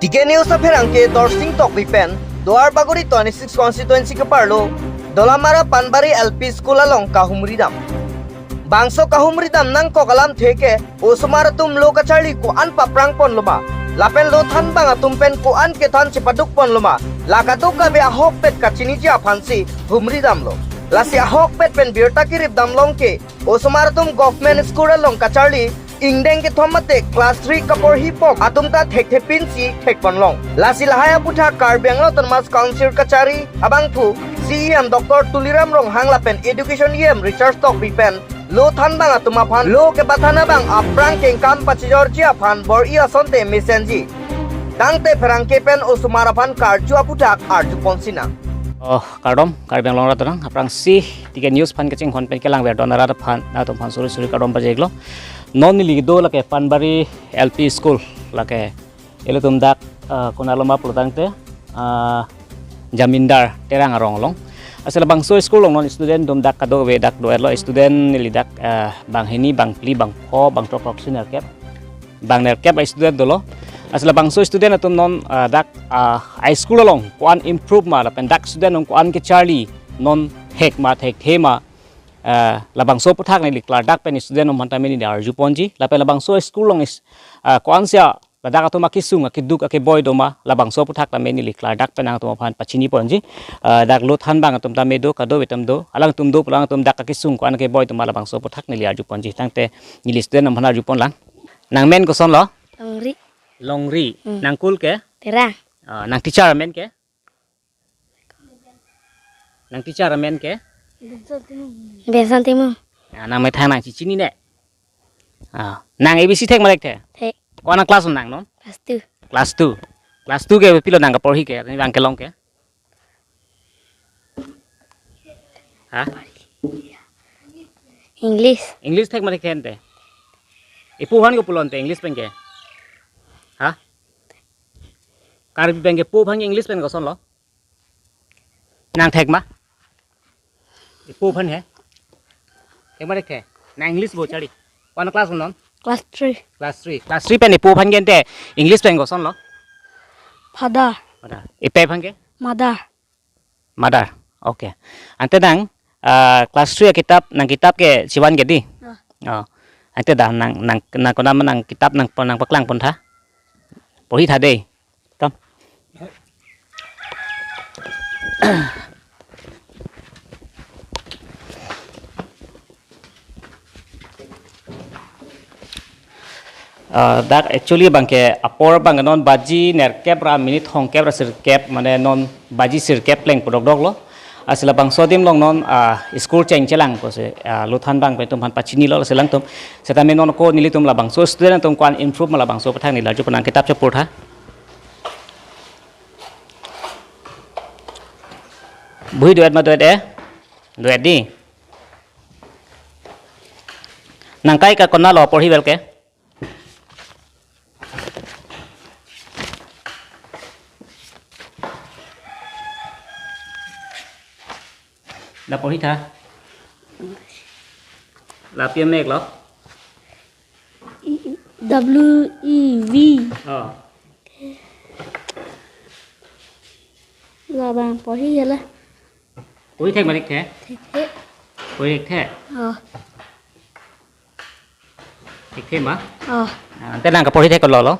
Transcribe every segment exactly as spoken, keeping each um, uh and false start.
T K News apherangke Dorsing Tokbi pen, Duar Bagori twenty-six constituency keparlo, Dolamara Panbari L P School along kahumri dam. Bangso kahumri dam nangkok alamthe ke, osomar atum lo kacharli ko-an paprang ponloma, lapen lo thanbang atum pen ko-an kethan chepaduk ponloma, la kadokave ahokpet kachiniji aphansi humri damlo. Lasi ahokpet pen birta kerip dam long ke, osomar atum government school along kacharli, ingdeng kethom mate class three kaporhi pok atum ta thekthe pinsi thek ponlong. Lasi lahai aputhak Karbi Anglong Autonomous Council kachari abangphu C E M Doctor Tuliram Ronghang lapen Education E M Richard Tokbi pen lo thanbang atum aphan lo kepathan abang aphrang kengkam pachijorji aphan bor-i asonte mesenji. Tangte pherangke pen osomar aphan karju aputhak arju ponsinang. Oh, kardom, Karbi Anglong rat adang, aphrangsi T K News aphan kachinghon pen kelangver don arat aphan, nangtum aphan suri suri kardom pajirlo. Non neli kedo lake Panbari L P School, lake ilitum dak, ah, konat loma pulo tangte, ah, Jamindar Terang arong along. Lasi labangso school along non student atum dak kadokave dak do-etlo, student neli dak, ah, banghini, bangphli, bangpho, bangthrok throksi nerkep, bang nerkep a-student dolo. Lasi labangso student atum non, ah, dak, ah, a-school along ko-an improve ma lapen dak student along ko-an kecharli non thek ma thekthe ma, ah, labangso aputhak neli klardak pen student atum aphan tame neli arju ponji. Lapen labangso school along is, ah, ko-ansi ladak atum akesung akeduk akeboi doma, labangso aputhak tame neli klardak pen nangtum aphan pachini ponji. Ah, dak lo thanbang atum tame do, kadokave atum do, alangtum do, alangtum dak akesung ko-an akeboi doma, labangso aputhak neli arju ponji. Tangte neli student atum aphan arju ponlang. Nangmen kosonlo? Longri. Longri. Hmm. Nang school ke? Terang. Ah, nang teacher amen ke? Nang teacher amen ke? Benson Timung. Ah, nang methang nang chichinine? Ah, nang A B C thek ma thekthe? Thek. Ko-an a-class nang non? Class two. Class two. Class two ke pilo nang kaporhi ke, ni bang kelong ke? Ha? English. English thek ma thekthe ante? Ipo aphan ko pulo ante English pen ke? Ha? Karbi pen ke po aphan ke English pen kosonlo? Nang thek ma? Ipo aphan he? Thek ma thekthe? Nang English bo chari. Ko-an a-class non? Class three. Class three. Class three pen ipo aphan ke ante English pen kosonlo? Father. Father. Ipe aphan ke? Mother. Mother. Okay. Ante nang, ah, class three akitap, nang kitap ke chivan ke dei? Ah. Oh. Ante dah nang, nang, nang konat ma nang kitap nang pon, nang paklang pontha. Porhitha dei. Kam. Ah, dak actually bang ke apor bang non baji nerkep ra minute hongkep ra sirkep, mane non baji sirkep pleng pudok doklo. Lasi labangso adim along non, ah, school cheng chelang pusi, ah, lo thanbang pen tum aphan pachinilo, lasi alangtum. Setame non ko nelitum labangso student atum ko-an improve ma labangso aputhak neli arju pon, nang kitap chepurtha. Bohi do-et ma do-et e? Do-et dei. Nang kai ke konatlo porhi vel ke? La porhitha. La pi amek lo? W E V. Oh. Labang porhi hala. Porhi thek ma thekthe? Thekthe. Porhi thekthe? Oh. Thekthe ma? Oh. Ah, ante nang kaporhi thek kololo?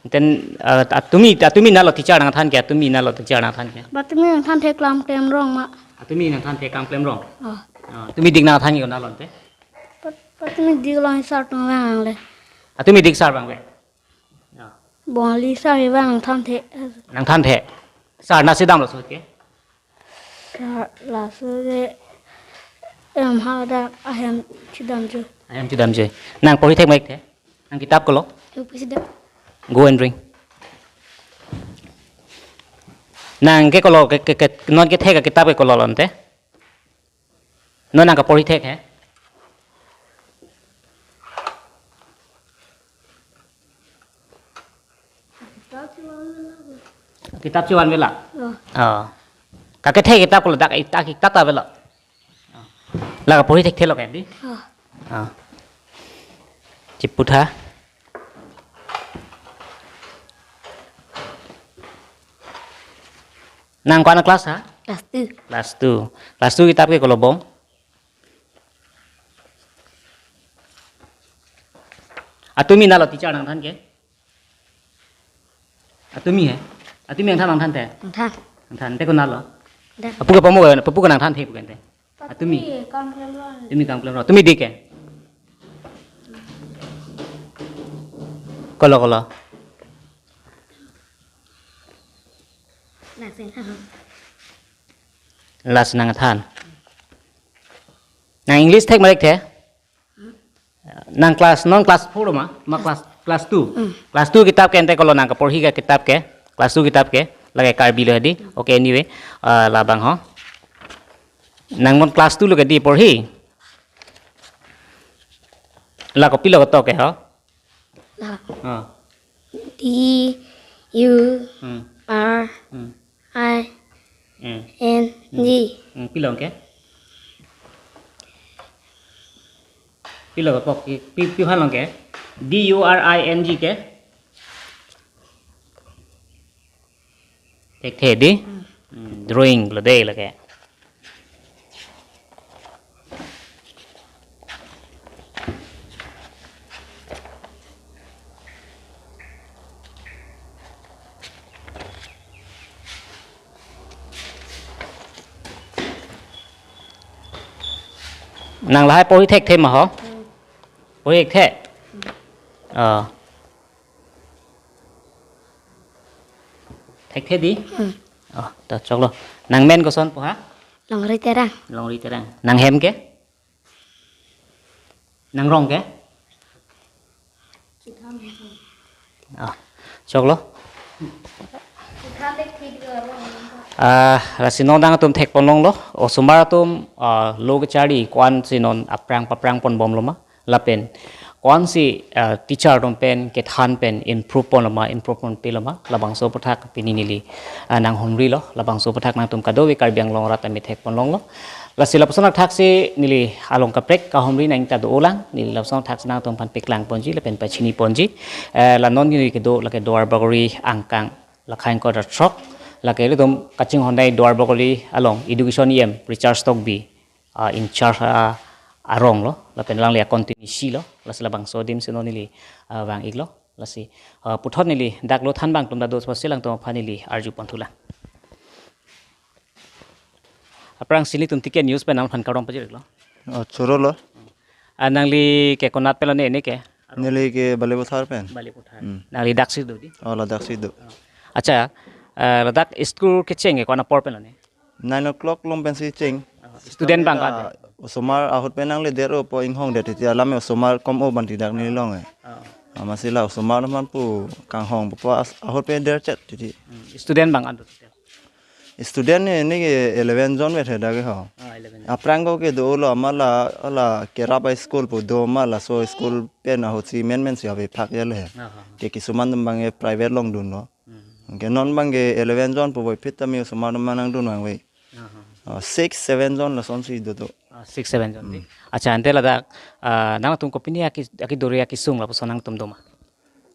Ante, ah, atumi, atumi nalo teacher nangthan ke, atumi nalo teacher nangthan ke? Patumi nangthanthe Klam Klem Rong ma. Atumi nangthanthe Klam Klem Rong? Oh. Ah, atumi dik nangthan ke nalo ante? Pat-, patumi dik along sir atum vang le. Atumi dik sir vang le? Ah. Bongali sir vang nangthanthe. Nangthanthe. Sir nasi damlo so ke? Ka-, laso ke em ha dak ahem chidamjoi. Ahem chidamjoi. Nang porhi thek ma thekthe? Nang kitap kolo? Yo, president. Go and bring. Nang ke kolo ke, ke, ke, non kethek akitap ke kololo ante? Non nang kaporhi thek he? Kitap chivan vela? Oh. Oh. Kake thek kitap kolo dak ita kitap ta vela? Oh. La kaporhi thekthelo ke dei? Oh. Oh. Cheputha. Nang ko-an class ha? Class two. Class two. Class two kitap ke kolobong? Atumi nalo teacher nangthan ke? Atumi he? Atumi nangthan nangthanthe? Nangthan. Nangthanthe ko nalo? Nangthan. Apu ke pamu ke, papu ke nangthanthe pu ke ante? Atumi? Atumi kangklem lo. Atumi kangklem lo. Atumi dik ke? Kolo, kolo. Nangsin than. Lasi nangthan. Nang English thek ma thekthe? Nang class, non class four ma? Ma class, class two? Mm. Class two kitap ke ante kolo nang kaporhi ke kitap ke? Class two kitap ke? Lake Karbi lo di? Okay, anyway. Ah, labang ho. Nang non class two lo ke di porhi? La kopilo ketok ke ho? La. Ah. D U Hmm. R Hmm. I Hmm. N G. Hmm. Pilo ke? Pilo kepok ke? Pi, pi han long ke? D U R I N G ke? Thekthe di? Hmm. Hmm, drawing lo de lake. Nang lahai porhi thekthe ma ho? Hmm. Porhi thekthe? Hmm. Oh. Thekthe di? Hmm. Oh, ta choklo. Nang men koson po ha? Longri Terang. Longri Terang. Nang hem ke? Nang rong ke? Ah, choklo. Ah, lasi non nangtum thekpon longlo. Osomar atum, ah, lo kecharli ko-ansi non aphrang paphrang ponbomlo ma? Lapen ko-ansi, ah, teacher atum pen kethan pen improve ponlo ma, improve ponpelo ma? Labangso aputhak pini neli, ah, nanghumrilo. Labangso aputhak nangtum kadokave Karbi Anglong arat tame thekpon longlo. Lasi lapuson athaksi neli along kaprek kahumri nangta dolang, neli lapuson athaksi nangtumphan paklang ponji lapen pachini ponji. Eh, la non neli kedo lake Duarbagori angkang, la khain ko da throk, lake ilitum kachinghon dai Duarbagori along education E M Richard Tokbi, ah, in charge, ah, arong lo, lapen alangli a-constituency lo, lasi labangso adim si non neli, ah, vang-iklo, lasi, ah, puthot neli dak lo thanbang atum ta do, lasi alangtum aphan neli arju ponthulang. Aphrangsi nelitum T K News pen nangphan kardom pajir-iklo. Oh, chorolo. Ah, nangli ke konat pen lo ne, ne ke? Neli ke Balipathar pen. Balipathar. Hmm. Nangli daksi do di? Oh, ladaksi do. Acha, ah, ladak school kecheng ke ko-an apor pen lo ne? Nine o'clock along pensi cheng. Ah, student bang ka? Osomar ahut pen nangle der-opo, inghong det titi alam osomar kom-o bang tidak neli long eh. Ah. Amatsi la osomar man pu kanghong pu as-, ahut pen derchet titi. Hmm. Student bang an do? Student ne, ne ke eleven jon vet he dak ke ho. Ah, eleven. Aphrang ko ke dolo amat la, la kerap a-school pu do amat laso school pen ahutsi menmensi ave phak ya le he. Ah, ah, ah. Ke kisuman atum bang ke private along dunlo. Hmm. Ke non bang ke eleven jon pu voiphit tame osomar atum nangdun vangve. Ah, ah. Oh, six, seven jon lasonsi dodo. Ah, six, seven jon di. Hmm. Acha, ante ladak, ah, nangtum kopine aki, akidori akisung lapuson nangtum doma?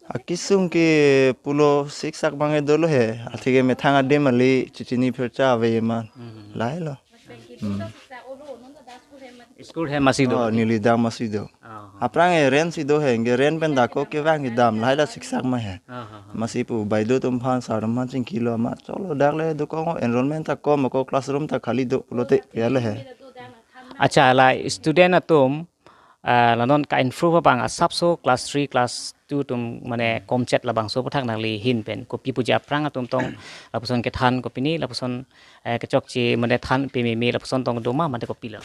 Akisung ke pulo siksak bang he dolo he. Athe ke methang adim ali chichini phircha ave man. Hmm. Lahelo. Hmm. School he masi do? Oh, neli dak masi do. Oh. Aphrang e rent si do he, nge rent pen dak ko kevang kedam, lahai la siksak ma he. Ah, ah, ah. Masi pu baideo atumphan, sir atumphan chingkilo ma, choklo dak le dokok enrollment ta kom, ko classroom ta khali do pulote ya le he. Acha, la student atum, ah, la non ka-improve abang asapso class three, class two atum mane komchet, labangso aputhak nangli ahin pen kopi puji aphrang atum tong lapuson kethan kopine, lapuson, eh, kechokche mane than pememe lapuson tong doma mane kopilo?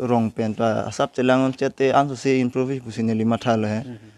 Rong pen ta asap chelang-un chete anso si improve pusi neli mathalo he. Mhm.